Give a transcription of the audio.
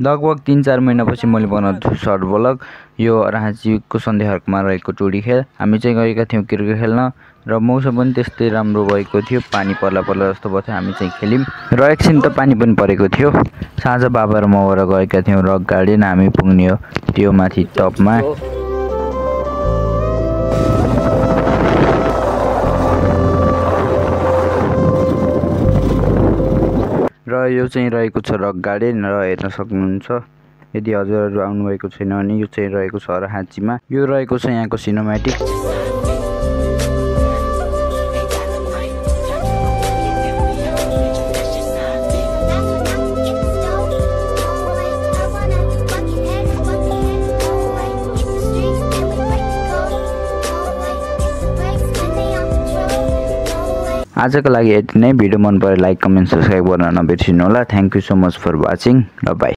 लगभग 3-4 महिनापछि मैले बनाएको छु सर्ट ब्लग। यो राँचीको सन्ध्याहर्कमा रहेको टोडी खेल हामी चाहिँ गएका थियौँ क्रिकेट खेल्न र मौसम पनि त्यस्तै राम्रो भएको थियो। पानी पर्ला जस्तो भयो थियो। हामी चाहिँ खेल्यौँ र एकछिन त पानी पनि परेको थियो। साँझ बाबा र म भएर गएका थियौँ रक गार्डन। हामी पुग्ने हो त्यो माथि टपमा। र यो चाहिँ रहेको छ रक गार्डन र हेर्न सक्नुहुन्छ। यदि हजुरहरू आउनुभएको छैन भने यो चाहिँ रहेको छ राँचीमा। यो रहेको छ यहाँको सिनेमेटिक। आजको लागि यति नै। भिडियो मन परे लाइक कमेन्ट सब्सक्राइब गर्न नबिर्सिनु होला। Thank you so much for watching र बाई।